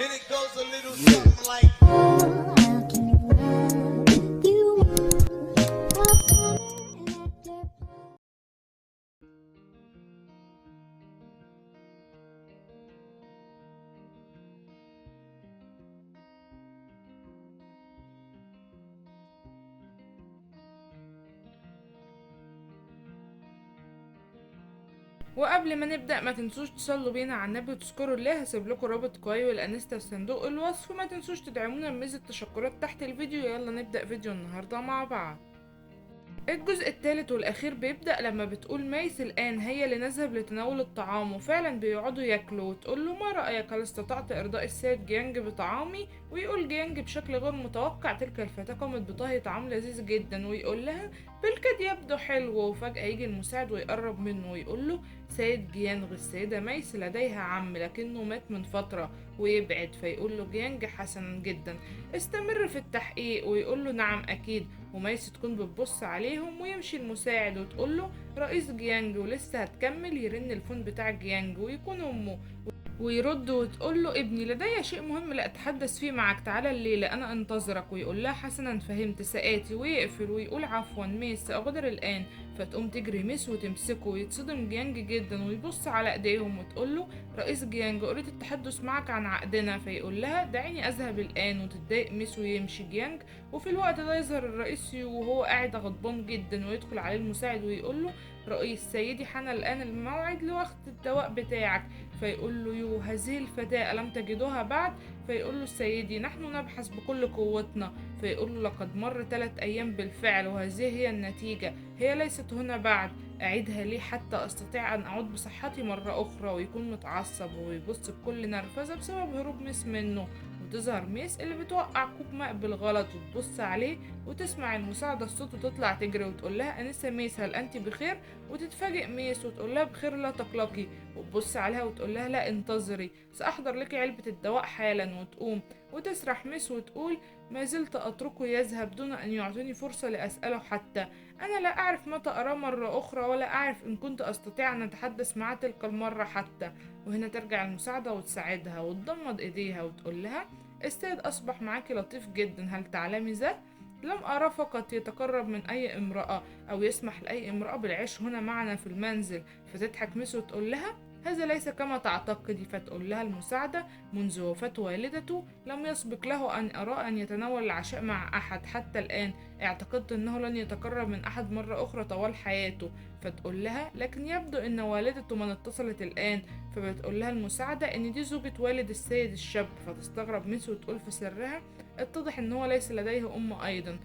And it goes a little something like. وقبل ما نبدأ ما تنسوش تصلوا بينا على النبي وتذكروا الله. هسيب لكم رابط كواي والانستا في صندوق الوصف، وما تنسوش تدعمونا بميزة التشكرات تحت الفيديو. يلا نبدأ فيديو النهاردة مع بعض. الجزء الثالث والأخير بيبدأ لما بتقول ميس الآن هيا لنذهب لتناول الطعام، وفعلا بيقعدوا ياكلوا وتقول له ما رأيك، هل استطعت إرضاء السيد جيانج بطعامي؟ ويقول جيانج بشكل غير متوقع تلك الفتاة قامت بطهي طعام لذيذ جدا، ويقول لها بالكاد يبدو حلو. وفجأة يجي المساعد ويقرب منه ويقول له سيد جيانج السيدة ميس لديها عم لكنه مات من فترة، ويبعد. فيقول له جيانج حسنا جدا، استمر في التحقيق، ويقول له نعم أكيد. وميس تكون بتبص عليهم ويمشي المساعد وتقول له رئيس جيانج ولسه هتكمل. يرن ال phone بتاع جيانج ويكون أمه، ويرد وتقول له ابني لدي شيء مهم لا اتحدث فيه معك، تعالى الليلة انا انتظرك. ويقول لها حسنا فهمت سآتي، ويقفل ويقول عفوا ميس سأغادر الان. فتقوم تجري ميس وتمسكه، ويتصدم جيانج جدا ويبص على ايديهم وتقول له رئيس جيانج اريد التحدث معك عن عقدنا. فيقول لها دعيني اذهب الان، وتتضايق ميس ويمشي جيانج. وفي الوقت ده يظهر الرئيس وهو قاعد غضبان جدا، ويدخل عليه المساعد ويقول له رئيس سيدي حان الان الموعد لوقت الدواء بتاعك. فيقول له يو هذه الفتاة ألم تجدوها بعد؟ فيقول له سيدي نحن نبحث بكل قوتنا. فيقول له لقد مر 3 أيام بالفعل وهذه هي النتيجة، هي ليست هنا بعد، أعيدها لي حتى أستطيع أن أعود بصحتي مرة أخرى. ويكون متعصب ويبص بكل نرفزة بسبب هروب ميس منه. وتظهر ميس اللي بتوقع كوب ماء بالغلط وتبص عليه، وتسمع المساعدة الصوت وتطلع تجري وتقول لها أنسة ميس هل أنت بخير؟ وتتفاجئ ميس وتقول لها بخير لا تقلقي، وتبص عليها وتقول لها لا انتظري سأحضر لك علبة الدواء حالا. وتقوم وتسرح ميس وتقول ما زلت أتركه يذهب دون أن يعطيني فرصة لأسأله حتى، أنا لا أعرف متى أراه مرة أخرى ولا أعرف إن كنت أستطيع أن أتحدث معه تلك المرة حتى. وهنا ترجع المساعدة وتساعدها وتضمد إيديها وتقول لها السيد أصبح معاكي لطيف جدا، هل تعلمي ذا؟ لم أرى فقط يتقرب من أي امرأة أو يسمح لأي امرأة بالعيش هنا معنا في المنزل. فتضحك ميس وتقول لها هذا ليس كما تعتقدي. فتقول لها المساعدة منذ وفاة والدته لم يسبق له أن أرى أن يتناول العشاء مع أحد حتى الآن، اعتقدت أنه لن يتقرب من أحد مرة أخرى طوال حياته. فتقول لها لكن يبدو أن والدته من اتصلت الآن. فبتقول لها المساعدة أن دي زوجة والد السيد الشاب. فتستغرب ميس وتقول في سرها اتضح أنه ليس لديه أم أيضا.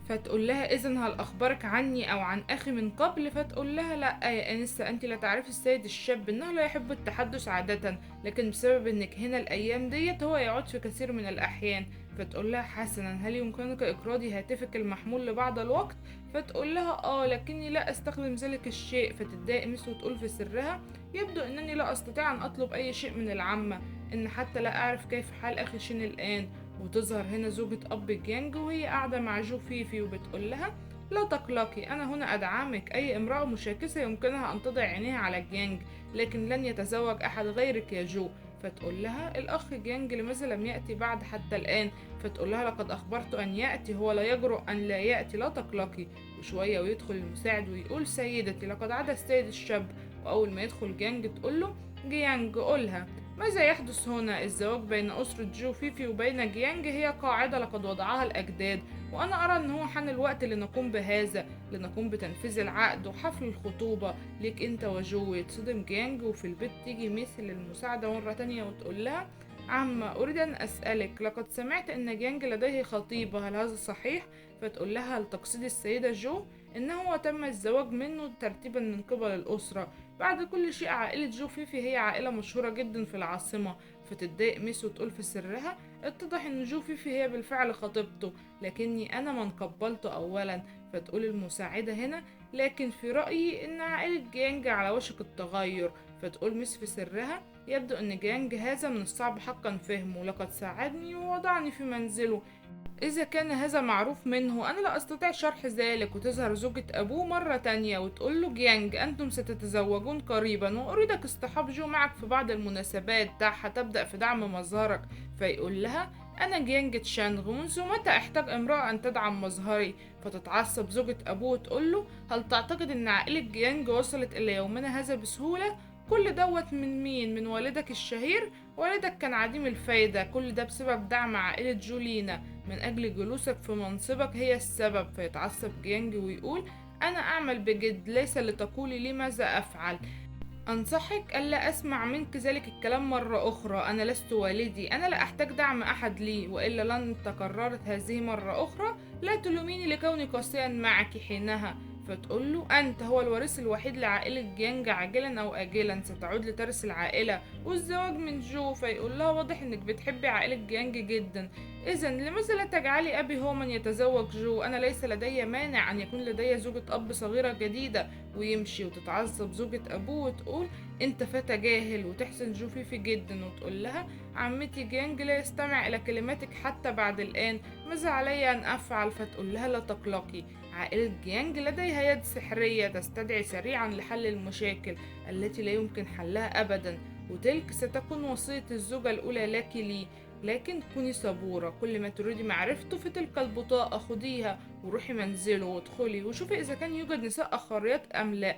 فتقول لها إذن هل أخبرك عني أو عن أخي من قبل؟ فتقول لها لا يا أنسة أنت لا تعرفي السيد الشاب إنه لا يحب التحدث عادة، لكن بسبب إنك هنا الأيام ديت هو يعود في كثير من الأحيان. فتقول لها حسنا هل يمكنك إقراضي هاتفك المحمول لبعض الوقت؟ فتقول لها لكني لا أستخدم ذلك الشيء. فتتضايق ميس وتقول في سرها يبدو أنني لا أستطيع أن أطلب أي شيء من العمة، إن حتى لا أعرف كيف حال أخي شين الآن. وتظهر هنا زوجة أب جيانج وهي قاعدة مع جو فيفي وبتقول لها لا تقلقي أنا هنا أدعمك، أي امرأة مشاكسة يمكنها أن تضع عينيها على جيانج، لكن لن يتزوج أحد غيرك يا جو. فتقول لها الأخ جيانج لماذا لم يأتي بعد حتى الآن؟ فتقول لها لقد أخبرته أن يأتي، هو لا يجرؤ أن لا يأتي، لا تقلقي. وشوية ويدخل المساعد ويقول سيدتي لقد عاد السيد الشاب. وأول ما يدخل جيانج تقول له جيانج قولها ماذا يحدث هنا؟ الزواج بين أسرة جو فيفي وبين جيانج هي قاعدة لقد وضعها الأجداد، وأنا أرى أن هو حان الوقت لنقوم بهذا، لنقوم بتنفيذ العقد وحفل الخطوبة ليك أنت وجو. يتصدم جيانج. وفي البيت تيجي ميس للمساعدة مرة تانية وتقول لها عمة أريد أن أسألك، لقد سمعت أن جيانج لديه خطيبة، هل هذا صحيح؟ فتقول لها هل تقصدي السيدة جو؟ إنه تم الزواج منه ترتيبا من قبل الأسرة، بعد كل شيء عائلة جو فيفي هي عائلة مشهورة جدا في العاصمة. فتتضايق ميس وتقول في سرها اتضح ان جو فيفي هي بالفعل خطيبته، لكني انا من قبلته اولا. فتقول المساعدة هنا لكن في رأيي ان عائلة جيانج على وشك التغير. فتقول ميس في سرها يبدو ان جيانج هذا من الصعب حقا فهمه، لقد ساعدني ووضعني في منزله، إذا كان هذا معروف منه أنا لا أستطيع شرح ذلك. وتظهر زوجة أبوه مرة تانية وتقول له جيانج أنتم ستتزوجون قريبا وأريدك اصطحاب جو معك في بعض المناسبات، دعها تبدأ في دعم مظهرك. فيقول لها أنا جيانج تشانغ، منذ متى أحتاج امرأة أن تدعم مظهري؟ فتتعصب زوجة أبوه وتقول له هل تعتقد أن عائلة جيانج وصلت إلى يومنا هذا بسهولة؟ كل دوت من مين؟ من والدك الشهير؟ والدك كان عديم الفايدة، كل ده بسبب دعم عائلة جولينا من أجل جلوسك في منصبك هي السبب. فيتعصب جيانج ويقول أنا أعمل بجد، ليس لتقولي لي ماذا أفعل، أنصحك ألا أسمع منك ذلك الكلام مرة أخرى، أنا لست والدي، أنا لا أحتاج دعم أحد لي، وإلا لن تكررت هذه مرة أخرى، لا تلوميني لكوني قاسيا معك حينها. فتقول له أنت هو الوريث الوحيد لعائلة جيانج، عاجلا أو آجلا ستعود لترث العائلة والزواج من جو. فيقول لها واضح إنك بتحبي عائلة جيانج جدا، إذا لماذا لا تجعلي أبي هو من يتزوج جو؟ أنا ليس لدي مانع أن يكون لدي زوجة أب صغيرة جديدة. ويمشي. وتتعصب زوجة أبوه وتقول أنت فتى جاهل، وتحسن جو فيفي جدا وتقول لها عمتي جيانج لا يستمع إلى كلماتك حتى بعد الآن، ماذا علي أن أفعل؟ فتقول لها لا تقلقي، عائلة جيانج لديها يد سحرية تستدعي سريعا لحل المشاكل التي لا يمكن حلها أبدا، وتلك ستكون وصية الزوجة الأولى لك لي، لكن كوني صبورة، كل ما تريدي معرفته في تلك البطاقة خديها وروحي منزله وادخلي وشوفي إذا كان يوجد نساء أخريات أم لا.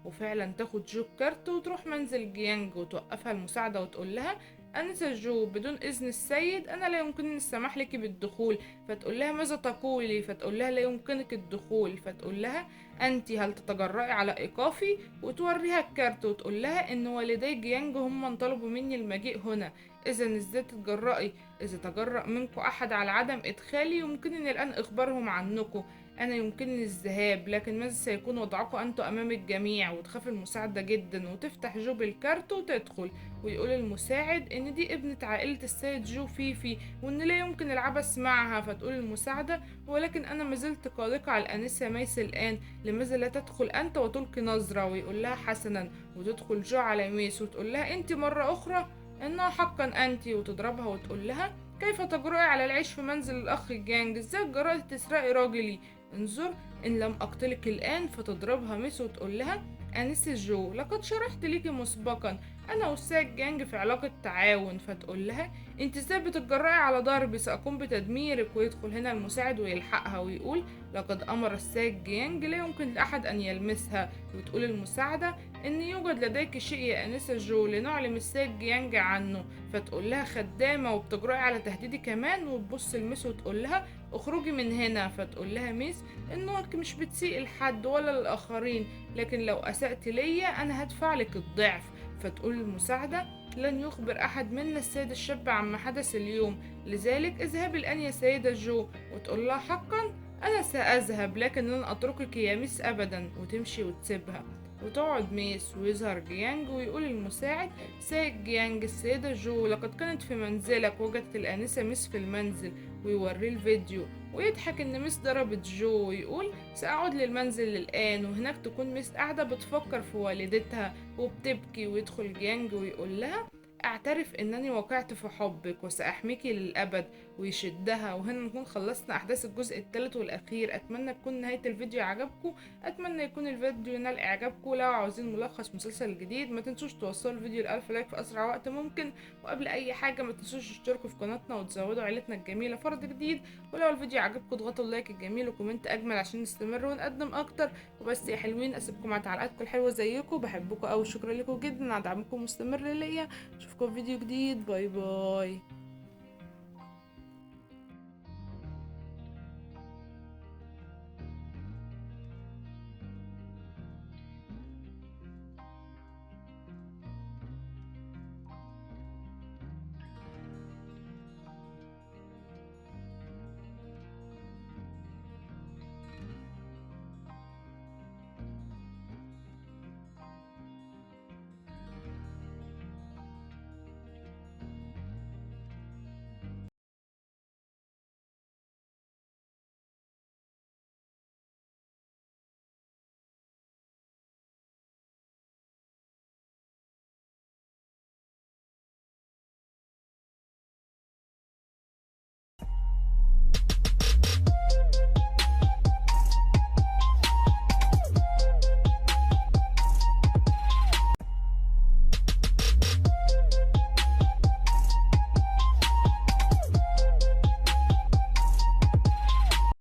وفعلا تاخد جو الكارت وتروح منزل جيانج وتوقفها المساعدة وتقول لها أنسة جو بدون إذن السيد أنا لا يمكنني السماح لك بالدخول. فتقول لها ماذا تقولي؟ فتقول لها لا يمكنك الدخول. فتقول لها أنت هل تتجرأي على إيقافي؟ وتوريها الكارت وتقول لها إن والدي جيانج هم من طلبوا مني المجيء هنا، إذا إزاي تتجرأي؟ إذا تجرأ منكم أحد على عدم إدخالي يمكنني الآن إخبارهم عنكم، أنا يمكنني الذهاب، لكن ماذا سيكون وضعكم أنتم أمام الجميع؟ وتخاف المساعدة جدا وتفتح جو بالكارت وتدخل، ويقول المساعد إن دي ابنة عائلة السيد جو فيفي وإن لا يمكن العبث معها. فتقول المساعدة ولكن أنا مازلت قلقة على الأنسة ميس الآن، لماذا لا تدخل أنت وتلقي نظرة؟ ويقول لها حسنا. وتدخل جو على ميس وتقول لها أنت مرة أخرى، إنها حقا أنت، وتضربها وتقول لها كيف تجرؤي على العيش في منزل الأخ جيانج؟ إزاي جرأتي تسرقي راجلي؟ انظر إن لم أقتلك الآن. فتضربها ميس وتقول لها أنسة جو لقد شرحت ليكي مسبقا، أنا والسيد جيانج في علاقة تعاون. فتقول لها أنت إزاي بتتجرأي على ضربي؟ سأقوم بتدميرك. ويدخل هنا المساعد ويلحقها ويقول لقد أمر السيد جيانج لا يمكن لأحد أن يلمسها. وتقول المساعدة إن يوجد لديك شيء يا أنسة جو لنعلم السيد جيانج عنه. فتقول لها خدامة وبتجرأي على تهديدي كمان؟ وتبص لميس وتقول لها اخرجي من هنا. فتقول لها ميس إنك مش بتسيء لحد ولا للآخرين، لكن لو أسأت ليا أنا هدفع لك الضعف. فتقول المساعدة لن يخبر أحد منا السيد الشاب عما حدث اليوم، لذلك اذهبي الآن يا سيدة جو. وتقول لها حقا أنا سأذهب لكن لن أتركك يا ميس أبدا، وتمشي وتسيبها. وتقعد ميس ويظهر جيانج ويقول المساعد سيد جيانج السيدة جو لقد كانت في منزلك، وجدت الآنسة ميس في المنزل، ويوريه الفيديو ويضحك ان ميس ضربت جو ويقول سأعود للمنزل الآن. وهناك تكون ميس قاعدة بتفكر في والدتها وبتبكي، ويدخل جيانج ويقول لها اعترف انني وقعت في حبك وسأحميكي للأبد، ويشدها. وهنا نكون خلصنا احداث الجزء الثالث والاخير. اتمنى تكون نهاية الفيديو عجبكم، اتمنى يكون الفيديو نال اعجابكم. لو عاوزين ملخص مسلسل جديد ما تنسوش توصلوا الفيديو ل1000 like في اسرع وقت ممكن. وقبل اي حاجة ما تنسوش تشتركوا في قناتنا وتزودوا عيلتنا الجميلة فرد جديد. ولو الفيديو عجبكم اضغطوا ال like الجميل و comment اجمل عشان نستمر ونقدم اكتر. وبس يا حلوين، اسيبكم مع تعليقاتكم الحلوة زيكم، بحبكم قوي، شكرا لكم جدا على دعمكم المستمر ليا. اشوفكم في فيديو جديد، bye bye.